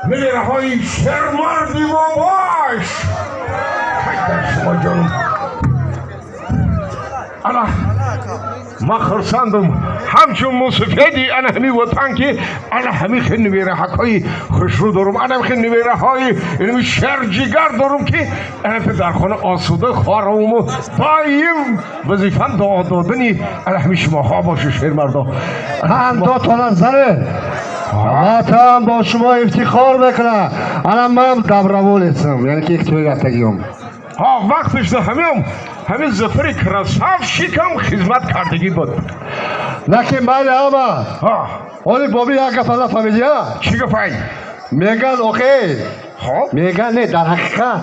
Набираҳои шермарди бобош. Ҳайдар шумо ҷонум. Ана ман хурсандам ҳамчун мусафеди ана ҳамин ватан ки ана ҳамин хел набираҳакҳои хушрӯ дорум, ана хел набираҳои инами шерҷигар дорум ки ана дар хона осуда хоравуму доим вазифам дуо додани ана ҳамин шумоҳо бошу шермардо. Ҳам дотона заре. Ватан бо шумо ифтихор мекунад. Ана ман доброволецам, яъне ки ихтиёри рафтагиём. Ҳа, вақташда ҳамин ҳамин Зафари красавчикам хизмат кардагӣ буд. Лекин майли ҳама. Ҳа. Ҳоли боби як гапа нафаҳмидия? Чӣ гапай? Меган охе. Хоб. Меган не, дар ҳақиқат.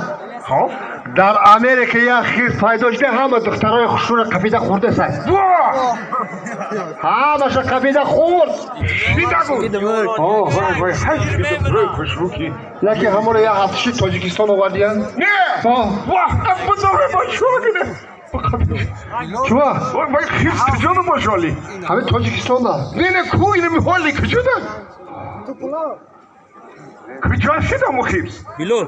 Хоб. Дар Америка як хирс пайдо шуда, ҳама духтарои хушрӯро қапида хӯрдесай. Во! Ҳамаша қапида хӯрд. Шида буд. Вой, вой, ҳай духтарои хушрӯ ки. Яке ҳаморо як ҳафтши Тоҷикистон овардиян. Не! Ҳо. Вах, бузург бачо гине. Чува? Вой, вой, хирс куҷо бошоли? Ҳамин Тоҷикистонда. Не, не, ку инами ҳоли куҷо да? Куҷо шида му хирс? Билол.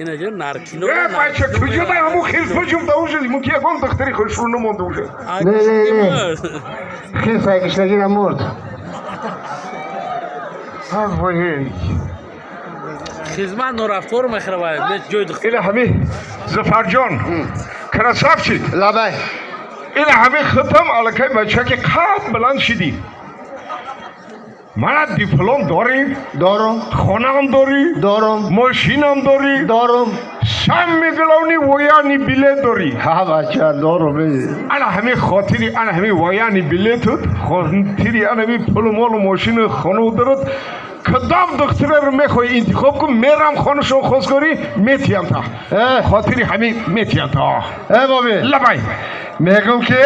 Ина ҷо наркино. Э, бача, куҷо да ҳамун хирс бачум да уже, муки ягон духтари хушрӯ намонда уже. Не, не, не. Хирс айкиштагира мурд. Вой. Хизмат норафтор мехӯрад. Ҷои духтар. Ина ҳами Зафарҷон, красавчик. Лабай. Ина ҳами хитам аллакай бачаки қад баланд шидӣ. Мана диплом дорӣ? Дорум. Хонаам дорӣ? Дорум. Мошинам дорӣ? Дорум. Самый главный военный билет дорӣ. Ҳа, бача, дорум. Ана ҳамин хотири ана ҳамин военный билетут, хотири ана ҳамин пулу молу мошину хону дарот, кадом духтараро мехоҳӣ интихоб кун, мерам хонашон хостгорӣ метиҳам та. Э. Хотири ҳамин метиҳам та. Э, боби. Лабай. Мегум ки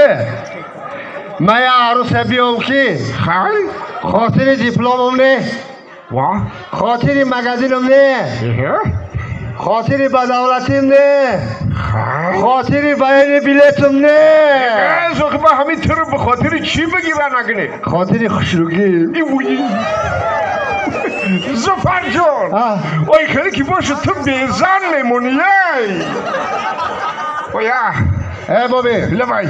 ман як арӯсе биём ки хай хотири дипломам не, ва хотири магазинам не, эҳе хотири бадавлатим не, хай хотири военный билетам не. Э, зохи ба ҳамин туро ба хотири чӣ бигиран агне? Хотири хушрӯгӣ. Зафарҷон, ой, хеле ки боша, ту безан мемонӣ, ей, оя. Э, боби. Лабай.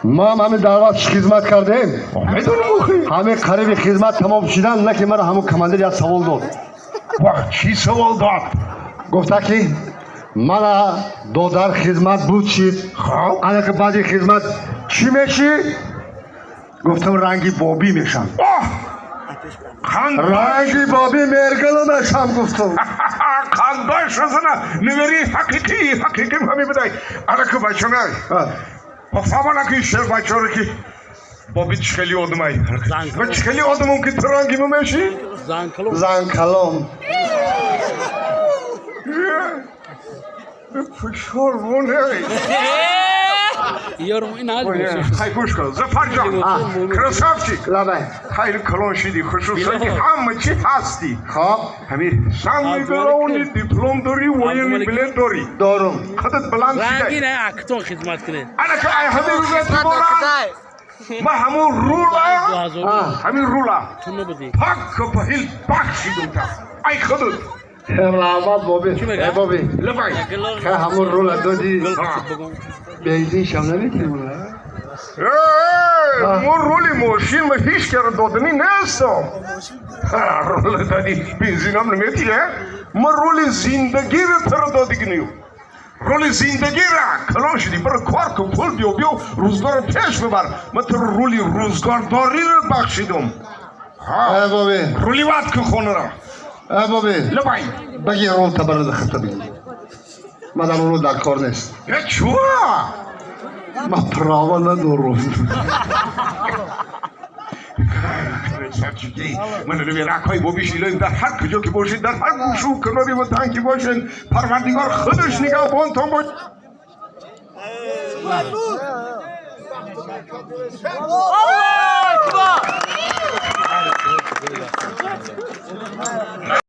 Мо ҳам ҳамин даъват хизмат кардем. Медонам охи. Ҳамин қариби хизмат тамом шудан на ки мара ҳамун командир як савол дод. Ва, чӣ савол дод? Гуфта ки мана додар хизмат буд шид. Хоб. Ана ки баъди хизмат чӣ мешӣ? Гуфтам, ранги бобӣ мешам. Оҳ, қанд. Ранги бобӣ мергило мешам, гуфтам. Қандай шазана нивери ҳақиқӣ, ҳақиқӣ ҳами бидай. Ана ки бачамай фаҳмана ки шер бачаро ки боби чӣ хели одамай ва чӣ хели одамом ки ту ранги мо мешӣ. Занкалом. Занкалом. Фишор воней. Ёрм ин ҳал. Хай, гӯш кун, Зафарҷон, красавчик. Лабай. Хайр, калон шидӣ, хушусати ҳама чӣ ҳастӣ. Хоб. Ҳамин самый главный диплом дорӣ, военный билет дорӣ. Дорум. Қадат баланд Ранги шидай. не актон хизмат кунед. Ана ки ай ҳамин рӯза дубора ма ҳамун рула, ҳамин рула Ту набудӣ. пак баҳил бахшидум та ай худут. Раҳмат, боби. Э, боби. Лабай. Ха, ҳамун рула додӣ, бензин шам наметиҳем. Мо рули мошин ма ҳеҷ кара доданӣ нестам. Рула дадӣ, бензинам наметиҳе. Ма рули зиндагиро туро додигинию, роли зиндагира. Калон шудӣ, биро кор кун, пул биё, биё рӯзгорро пеш бибар. Ма туро рули рӯзгордориро бахшидум. Э, боби. Руливат кун хонаро. Э, боби. Лабай. Баги рул табарада хата бигир, ман рул дар кор нест. Э, чуа? Ман права надорам. Ман ракҳои бобиш илоҳим дар ҳар куҷо ки бошед, дар ҳар гӯшу канори ватан ки бошед, Парвардигор худаш нигаҳбонтон бош. Allah Akbar!